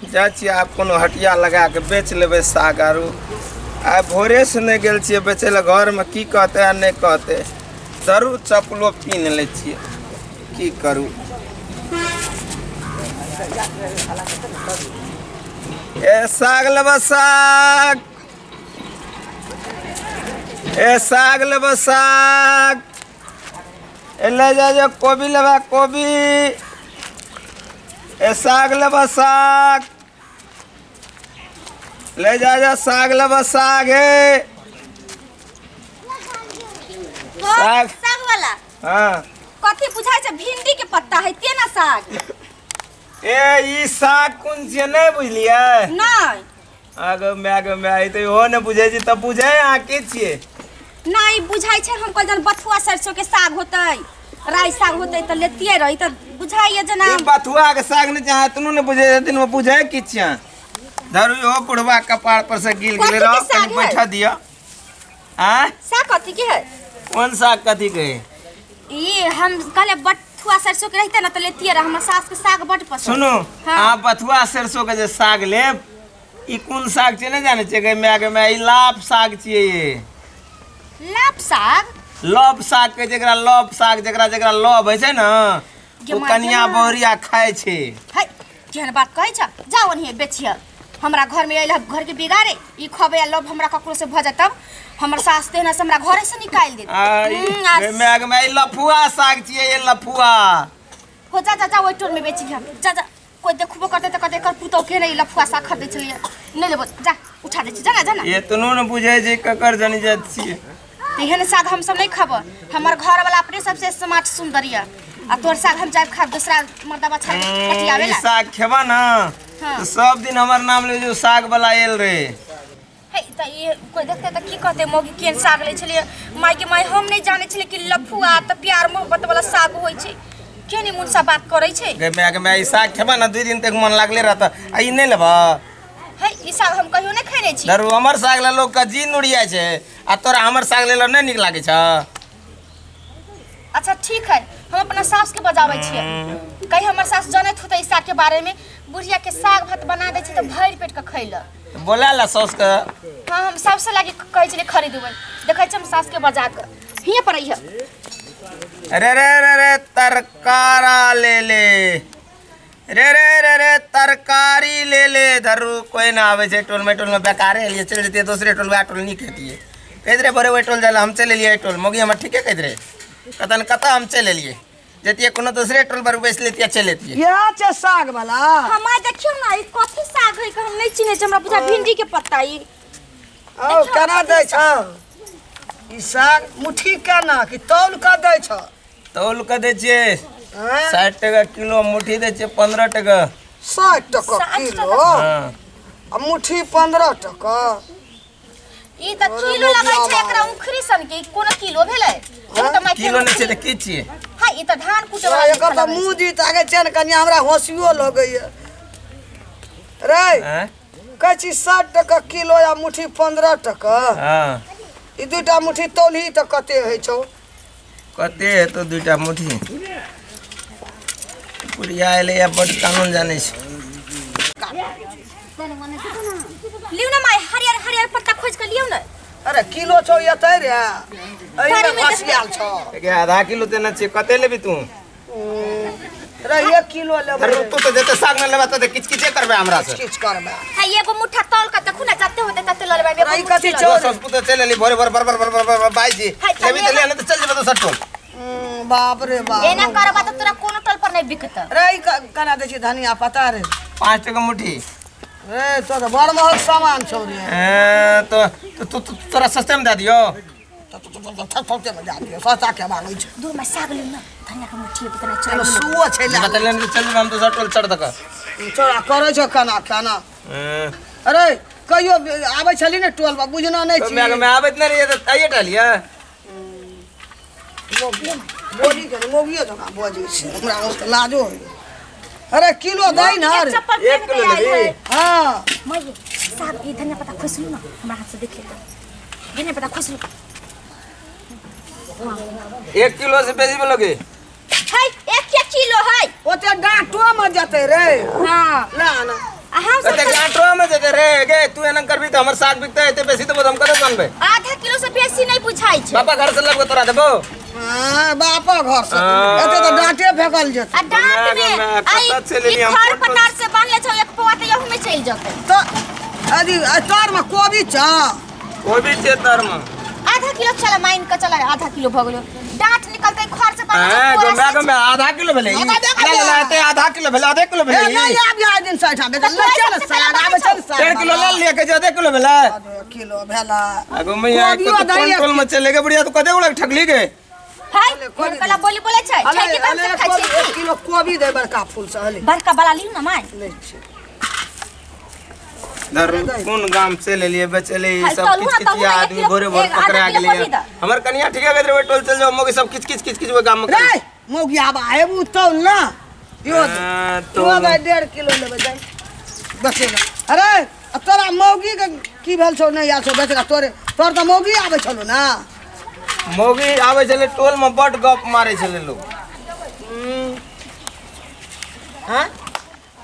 जाइ छियै आब कोनो हटिया लगा कऽ बेच लेबै साग आरू। आइ भोरेसँ नहि गेल छियै बेचै लए, घरमे की कहतै आ नहि कहतै। जरूर चप्पलो पिन्ह लै छियै, की करू। ए साग लेबऽ साग, ए साग लेबऽ साग, ए ले जा जो कोबी लेबा कोबी, ए साग लेबऽ साग, ले जा जा साग लेबऽ साग। हे साग। साग वाला। हाँ। कथी बुझाइ छै? भिंडी के पत्ता है ते ना साग। ए ई साग कोन छियै नहि बुझलियै? नहि। आगो my go my, ई तऽ इहो नहि बुझै छी तऽ बुझै अहाँ के छियै? नहि बुझाइ छै हम कहल बथुआ सरसों के साग होतै, राई साग होतै तऽ लेतियै रही, तऽ बुझाइए जेना ई बथुआ के साग नहि छै। अहाँ एतनो नहि बुझै छथिन, ओ बुझै की छियै? धरू इहो बुढ़वा कपार पर से गिल गेलै। कथी के रह साग कनि है? बैठा दिअ। आँय? साग कथी के है? कोन साग कथी के है? ई हम कहले बथुआ सरसों के रहिते ना तऽ लेतियै रह, हमर सास के साग बड पसंद। सुनू। हाँ। अहाँ बथुआ सरसों के जे साग लेब, ई कोन साग छै नहि जानै छियै? गे माय गे माय, ई लाप साग छियै ये। लाप साग? लव साग के जेकरा लव साग, जेकरा जेकरा लव होइ छै ने, गे ओ माय गे कनिया माय। बहुरिया खाइ छै। है केहन बात कहै छ, जाओ ओनहिए बेचिह। हमरा घर में अइल घर के बिगाड़े। ई खबे आ लव हमरा ककरो से भऽ जाय तब हमर सास तेहना से हमरा घरे से निकालि देत। आ माय गे माय, ई लफुआ साग छियै ये, लफुआ। हो जा जा जा, ओहि टोल में बेचिह, जा जा। कोई देखबो करतै तऽ कहतै एकर पुतोह के नहि लफुआ साग खरीदै छलियै। नहि लेबो, जा उठा दै छी, जा ना जा ना। एतनो ने बुझै छै ककर जनी जात छियै। तऽ एहन साग हमसब नहि खबऽ। हमर घरवाला अपने सबसे स्मार्ट सुंदर यऽ आ तोहर साग हम जायब खाब दोसरा मर्दबा छाड़ पटियावे ई ला। साग खेबा ना हाँ। तऽ सब दिन हमर नाम ले जो साग वाला आयल रे। हे तऽ ई कोई देखतै तऽ की कहतै, मौगी केहन साग लै छलियै। माय के माय, हम नहि जानै छलियै कि लफुआ तऽ प्यार मोहब्बत वाला साग होइ छै। केहन ई मुनसा बात करै छै। गे माय गे माय, ई साग खेबा ना 2 दिन तक मन लागले रहत। आ ई नहि लेबा? हे ई साग हम कहियो नहि खैने छी। धरू हमर साग ले लोग के जी नुड़िया छै आ तोरा हमर साग ले नहि नीक लागै छ। अच्छा ठीक है, हम अपना सास के बजाबै छियै। कहीं हमर सास जनैत होतै ई साग के बारे में। बुढ़िया के साग भात बना दै छै तऽ भरि पेट के खैलक। बोला ला सास के। हाँ, हम सबसे लागी कहै छलियै खरीदबै। देखै छी हम सास के बजा के हियाँ पर अइहे। अरे रे रे रे तरकारा ले ले रे रे रे रे तरकारी ले ले। धरू कोई ना आवे छै टोल में, टोल में बेकारे एलियै, चलि जतियै दोसरे टोल, वएह टोल नीक हेतियै। कहैत रहे भोरे ओहि टोल जाय लए, हम चलि एलियै एहि टोल। मौगी हमर ठीके कहैत रहे, कतऽ ने कतऽ हम चलि एलियै, जतियै कोनो दोसरे टोल पर बैस लेतियै, चलि एतियै। इएह छै साग वाला। हमार देखियौ ना ई कथी साग है, हम नहीं चिन्है छी, हमरा बुझा भिंडी के पत्ता ई। औ केना दै छौ ई साग? मुट्ठी केना कि तौल कऽ दै छौ? तौल कऽ दै छियै। आँय? 60 टका किलो, मुट्ठी दै छियै 15 टका। 60 टका 60 किलो? हाँ। आ मुट्ठी 15 टका? ई तऽ किलो लगै छै एकरा उखरी सन के, ई कोनो किलो भेलै? एगो तऽ माय किलो नहि छै तऽ की छियै? हां, ई तऽ धान कुटे वाला एकर तऽ मुँह जी तागे छै ने कनिया, हमरा हँसियो लगैया रे। आँय? कहै छी 60 टका किलो आ मुट्ठी 15 टका। हाँ। ई दूटा मुट्ठी तौलही तऽ कते होइ छौ? कते हेतौ दूटा मुट्ठी? बुढ़िया एलैया, बड्ड कानून जानै छै। लिउ ना माय, हरियर हरियर पत्ता खोज के लिउ ना। अरे किलो छौ एतै रे, एहिमे फसियाल छौ। एके आधा किलो देने छियै, कते लेबी तू? रे 1 किलो लेबै। अरे तू तऽ जते साग नहि लेबा तते किचकिचे करबै हमरा से। किच करबै। हां, एगो मुट्ठा तौल के देखू ना, जते होते तते ल लेबै। एगो ई कथी मुट्ठी ल छौ? लेबै। ससपुत चलि एली भोरे भोर बरबर बरबर बरबर बाजि है, तऽ लेबी तऽ ले, नहि तऽ चलि जेबै दोसर टोल। बाप रे बाप, एना करबा तऽ तोरा कोनो टोल पर नहीं बिकतौ। रे ई केना दै छी धनिया पत्ता रे? 5 टका मुट्ठी। रे तो तऽ बड़ महग सामान छौ रे। ए, तो तो तो तोरा सस्ते में दए दियौ। सस्ते में दए दियौ, सस्ता के मांगै छै? दूर में साग लिउ ना, धनिया के मुट्ठी इतना चलो चल। सुओ छै ले। लेबा तऽ ले, नहि तऽ चलि जेबै हम दोसर टोल चढ़ दऽ कऽ। तोरा करै छौ केना केना? ए, अरे कहियो आबै छली ने टोल पर, बुझना नहि तो छी। मैं मैं आबैत नहि रहियै तऽ आइए टा लिअ। बोली के मौगियो जकाँ बजै छै, हमरा ओतऽ लाजो होइए। अरे किलो दै ने रे। चप्पल एक पहन के किलो आयल लेबही? है। हाँ। माय साग, ई धनिया पत्ता खोसलू ना हमरा हाथ से, देख ले धनिया पत्ता खोसलू। 1 किलो से बेसी बोलोगे? है, एक एक किलो है। ओते डाँटो मे जेतै रे। हाँ। ले आना। आ हम सब एते गांठो में जेते रे गे तू एना करबी त हमर साग बिकते एते बेसी देबो त हम कतऽ से अनबै आधा किलो से बेसी नहीं बुझाई छै पापा घर से लबके तोरा देबो हाँ, बापो घर से हाँ। एते तऽ डांटे फेकल जेतै आ डांट गे में मैं आई कतऽ चलि ई एलियै हम खर फोटो- पटार से बान्हले छौ एक पौआ तऽ यहू में चलि जेतै तऽ अथी तोर में कोबी छ कोबी छै तर में आधा किलो चला माइन के चला आधा किलो भऽ गेलो डांट निकलतै खर से बान्हले हां छौ, गो बोरा मैं से गो मैं आधा किलो भेलै ई। आधा देखा ला ला ला दे। एते आधा किलो भेलै आधे किलो ए भेलै ई। नहीं आबि आइ दिन से एहिठाम बेटा तऽ ले तोरा चल सबसे पहिले साग बान्है आबै छौ। चल साग डेढ़ किलो ले लिया के आधे किलो भेलै आधे किलो भेला आगो मैया कोबियो कत दही कोन एक टोल में चले गे बुढ़िया तू कते उड़ा ठगली गे हाय कोबी कला बोली बोले छै हले छै कि कम हले से खाइ कोबी छै एक किलो कोबी दे बड़का फूल से हले बड़का वाला लियौ ना माय लै छी धर कोन गाम से ले लिए बेचले ई हाय, सब तलु किच ना, किच तलु ना, एक आदमी किलो- भोरे भोर एक आधा पकड़ा किलो गेलिए कोबी दऽ। हमर कनिया ठीके कहैत रहे टोल चल जाओ मोगी सब किच किच किच किच ओहि गाम में रे मौगी आब आबू तौल ना यो हाँ, तो तौल। भाई 1.5 किलो लेबै जाय बचेला अरे आ तोरा मौगी के की भेल छौ नहि आयल छौ बेचला तोरे तोर तऽ मौगी आबै छलो ना मौगी आबै छलै टोल में बड गप मारै छलै लोग हाँ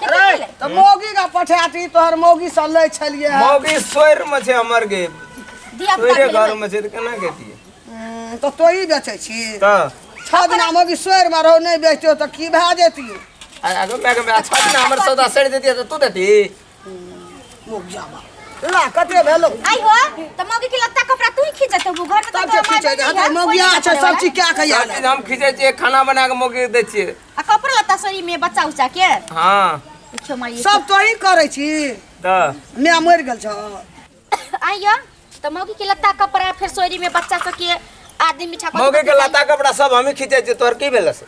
केते अरे भेलै? तऽ मौगी के पठाती तोहर मौगी से लै छलियै मौगी सोर में छै हमर गे धिया पुता सोरे भेलै घर में छै तऽ केना गेतियै तऽ तोही बेचै छी तऽ 6 दिना मौगी सोरि मे रहो नहि बेचतो तऽ की भए जेतियै आगो मैं मैं 6 दिन हमर सौदा सड़ देतियै तऽ तू देती मौगिया बा ला कते भेलो आई हो त मौगी के लत्ता कपड़ा तू ही खींचत हबू घर में तब तो के खींचै दे मौगिया छै सब चीज क्या कहिया सब चीज हम खींचै छियै खाना बना के मौगी के दै छियै आ कपड़ा लत्ता शरीर में बच्चा उच्चा के हाँ देखियो माई सब तोही करै छी तऽ माय मरि गेल छौ आइयो त मौगी के लत्ता कपड़ा फिर शरीर में बच्चा सब के आदमी मीठा कथी मौगी के कथी लत्ता कपड़ा सब हमी खींचै छियै तोहर की भेल से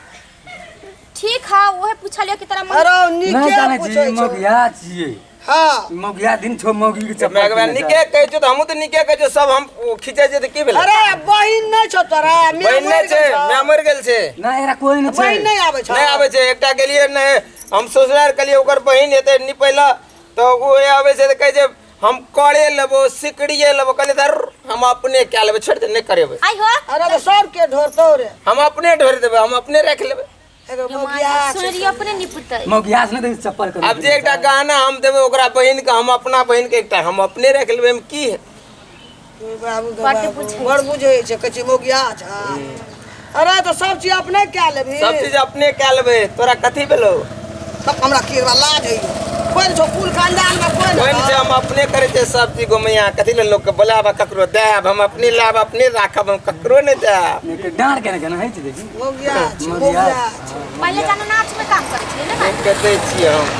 ठीक है ओहे पूछलियो कि तोरा मन अरे नहि नीके जानै छी पूछै छौ मौगिया छियै हाँ मौगिया दिन छौ मौगी के चप्पल मैं किनै नीके कहै छियै तऽ हमहूँ तऽ नीके कहै छियै सब हम खींचै छियै तऽ की भेलै अरे बहिन नहि छौ तोरा माय बहिन नहि मरि छै गेल छौ। माय मरि गेल छै नहि एकरा कोइ नहि छै बहिन नहि आबै छौ नहि आबै छै एकटा गेलियै नहि हम ससुराल कहलियै ओकर बहिन एतै निपै लए तऽ ओ आबै छै तऽ कहै छै हम करे लेबो सिकड़िए लेबो कहलियै धर हम अपने कए लेबै छोड़ि दे नहि करेबै आई हो अरे तऽ सबके ढोरतौ रे हम अपने ढोरि देबै हम अपने राखि लेबै एगो मौगिया छै। सोरी अपने निपतै मौगिया से नहि दै चप्पल के आब जे एकटा गहना हम देबै ओकरा बहिनके हम अपना बहिनके एकटा हम अपने राखि लेबै एहिमे की है बाबू के बड्ड बाबू, बुझै बड़ बुझै छै कहै छै मौगिया छै अरे तऽ सब चीज अपने कए लेबही सब चीज अपने कए लेबै तोरा कथी भेलौ तब हमरा की लाज होइए कोइ नहि छौ कुल खानदानमे कोइ कोइ नहि छै हम अपने करै छियै सब चीज गोमैया कथी लेल लोकके बोलाब ककरो देब हम अपने लाब अपने राखब हम ककरो नहि देब डाँड़ केना केना होइ छै देखी मौगिया छै मौगिया मौगिया छै पहिले जानो नाच में काम करै छलै ने माय के दै छियै हम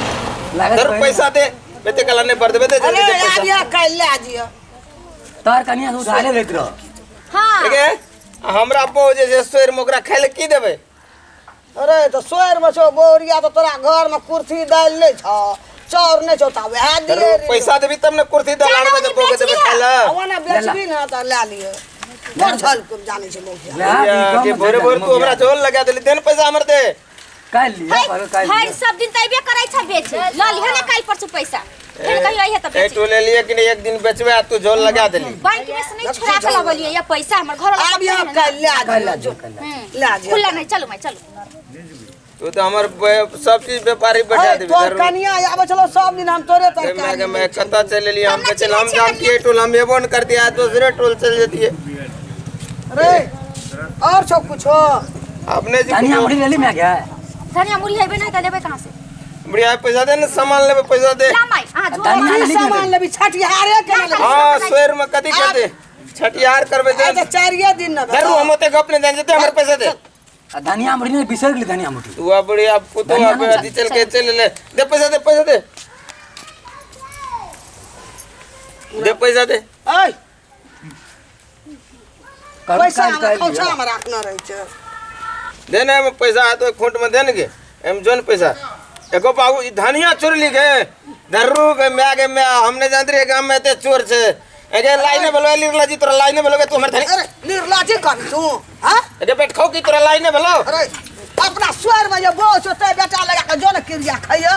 लागत धर पैसा दे बेते कला नहि पर देबै दे अरे जल्दी दे पैसा आबिया काल्हि लए जिय तार कनिया से उधारे लैत रह हां ठीक है हमरा बहू जे छै सोरि मे ओकरा खाय लए की देबै अरे तऽ सोरि मे छौ बोरिया तऽ तोरा घर मे कुर्सी दालि नहि छौ चाउर नहि छौ तऽ वएह दिए रे। पैसा देबी तब ने कुर्सी दालि आनबै तऽ बहू के देबै खाय लए आ ओना बेचबी ने तऽ लए लिअ बड़ झल जानै छै मौगिया वएह के भोरे भोर तू हमरा झोल लगा देली देन पैसा हमर दे काल्हि लिअ पर हर काल्हि हर सब दिन तैबे करै छै बेच ल लिह ने काल्हि परसू पैसा फिर कहियो अइहे तऽ ए बेच तू ले लिए कि नहीं एक दिन बेचबे आ तू झोल लगा देली बैंक में से नहीं छोड़ा के लबलिए या पैसा हमर घर वाला आब यहाँ काल्हि लए काल्हि जिय लिअ काल्हि लिअ। लए जिय खुला नहीं चलू माय चलू तू तो हमर सब चीज व्यापारी बैठा अरे देबी तोर जरूर। कनिया आबै छलो सब दिन हम तोरे ए, मैं तरकारी मैं कतऽ चलि एलियै हम हम बेचल हम चिन्है छियै जानतियै टोल हम एबो ने करतियै आ दोसरे टोल चलि जतियै रे और छौ कुछो अपने जी धनिया मुड़ी लेली मैं गया धनिया मुड़ी हेबे नहीं तऽ लेबै कहाँ से बुढ़िया पैसा दे ने सामान लेबै पैसा दे ला माय अहाँ झोला धनिया की नहीं सामान लेबी छठिहारे के ने लेबी हाँ सोयर में कथी करते छठिहार करबै आइ दे तऽ चारिये दिन ने धरू हम ओते गप नहि जान जेते हमर पैसा दे आ धनिया मुड़ी नहीं बिसर गेली धनिया मुड़ी तू अब बुढ़िया पुतो धनिया अब नहीं अथी चल के चल ले दे पैसा दे पैसा दे दे पैसा दे ऐ करू पैसा काल्हि हमरा काल्हि खोछा लिअ। मे राखने रहै छै दे ने एमे पैसा है तो खूंट में दे ने गे एम जोन पैसा एको बाबू ई धनिया चोरी ली गे धरू गे म्या गे म्या हमने जानते रहे गाम में एते चोर छे एगे लाइने भेलो लिरला जी तोरा लाइने भेलो गे तू हमर धनी अरे निर्लाजी कर तू हाँ एगे पेट खाओ की तोरा लाइने भेलो अरे अपना स्वर में जे बोझ होते बेटा लगा के जो ने क्रिया खैया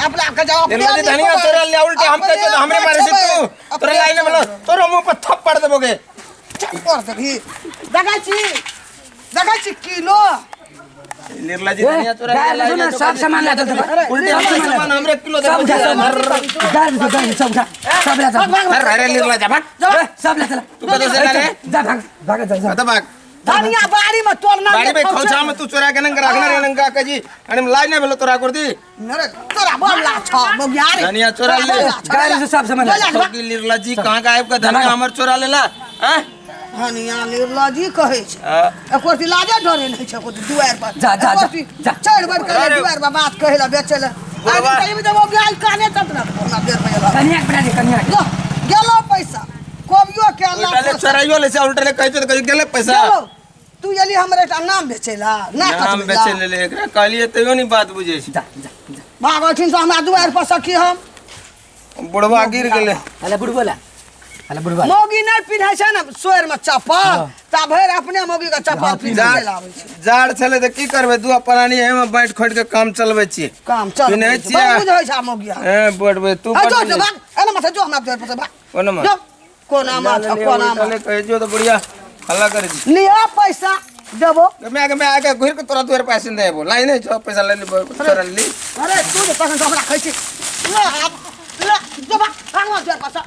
अपना के जाओ अपने निर्मला जी धनिया चोरा ले उल्टे हम कहते तो हमरे मारे से तू तोरा लाइने भेलो तोरा मुंह पर थप्पड़ देबोगे थप्पड़ देबी देखै छी देखै छी किलो निर्ला जी धनिया चोरा गाय ले ना सब सामान ला दे उल्टे सब सामान सामान हमरे किलो सब उठा सब गाय ले गाय सब उठा सब ला जा अरे अरे निर्ला जा भाग ए, सब ला चला तू कतौ से ला रे? जा भाग भाग जा जा कतौ भाग धनिया बाड़ी में तोड़ना बाड़ी में खौछा में तू चोरा के नंग रखना रे नंगा कजी अरे लाज ना भेलो तोरा कर दी अरे तोरा बड़ लाज छ मौगिया रे धनिया चोरा ले। गाय ले सब सामान ला ठोकी निर्ला जी कहाँ गायब का धनिया हमर चोरा लेला हैं धनिया निर्ला जी कहै छै एको रति लाजे डरे नहि छै एको रति दुआरि पर जा, जा, एको जा, रति जा। चढ़ि बढ़ि के अरे। दुआरि पर बात कहै लए बेचै लए बुढ़वा। आइ तऽ मौगिया काने तक ना कोना बेर बजेला कनिया के पठा दे कनिया के लो गेलो पैसा कोबियो के उल्टा ले अल्लाह चोराइयो ले से उल्टा ले कहै छै त कहै गेले पैसा गेलो तू एली हमर एकटा नाम बेचै ला ना नाम बेचे ले ले एकरा कहलिए तैयो नहीं बात बुझै छै जा जा जा भाग ओहिठिन से हमरा दुआरि पर सखी हम बुढ़वा गिर गेले अरे बुढ़बो ला अरे बुढ़बा मौगी नहि पिन्है छै ने सोएर में चप्पल ता भरि अपने मौगी के चप्पल पिन्ह जाड़ के लाबै छै जाड़ छलै तऽ की करबै दू प्राणी एहिमे बाँटि खोटि के काम चलबै छियै काम चल पिन्है छियै। बड़ बुझै छै मौगिया ए बढ़बै तू ए, जो बड़ जो भाग एना माथे जो हमरा दुआरि पर से भाग कोना जो कोना माथ कोना माथ कहै छियौ तऽ बुढ़िया हल्ला करै छी लिअ पैसा देबो गमे गमे आके घुरि के तोरा दुआर पैसा दे देबो लाइ नहि छौ पैसा ले लेबो तोरा ली अरे तू जे तखन से हमरा खाइ छी ले आब, ले जो भाग भाग हमरा दुआरि पर से।